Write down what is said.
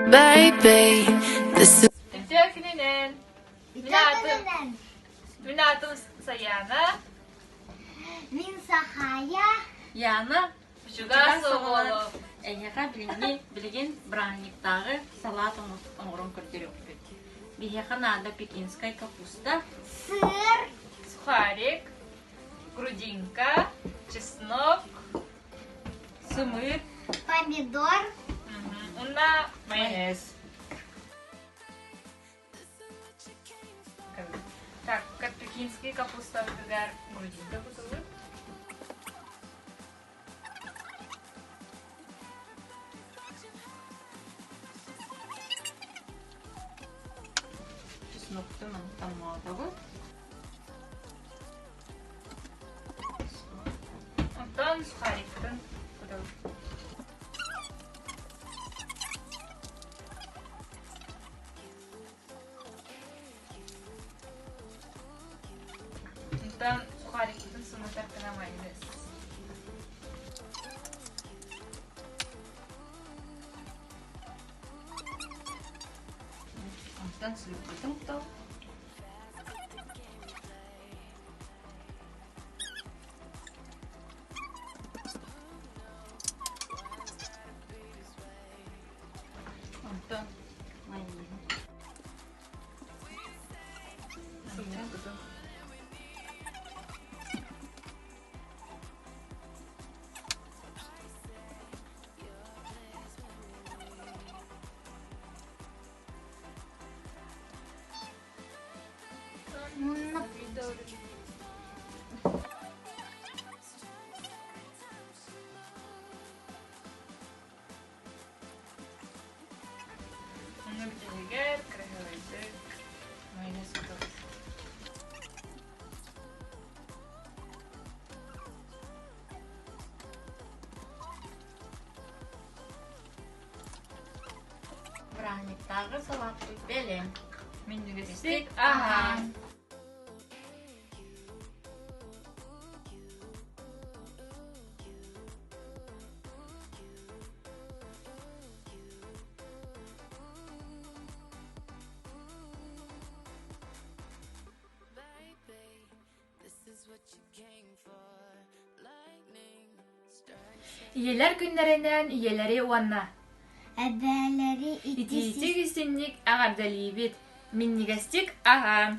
Baby, this is Үтүө күнүнэн! Мин аатым, мин аатым Саяна. Мин Сахая. Яна, Чугас оҕолор. Эйиэхэ билиҥҥи билигин бырааһынньыктааҕы салаат оҥорон көрдөрүөхпүт. Биһиэхэ наада пекинскай капуста, Сыр, Сухарик, грудинка, чеснок, сымыыт, помидор, уонна майонез. Так, пекинский капустабытыгар грудинка кутуллар. Чесноктун таммаатабыт. Онтон сухариктын кутабыт. Онтон сухарикпытын сымытар гына майонез. Онтон сыырбытын кутабыт. Онтон майонеһын. Онно бүтэһигэр кыраһыабайдык майонез кутабыт. Бырааһынньыктааҕы салааппыт бэлэм. Минньигэстик аһаан! Ийэлэр күннэринэн ийэлэри уонна Эбээлэри итиитик истинник эҕэрдэлиибит, минньигэстик аһаан!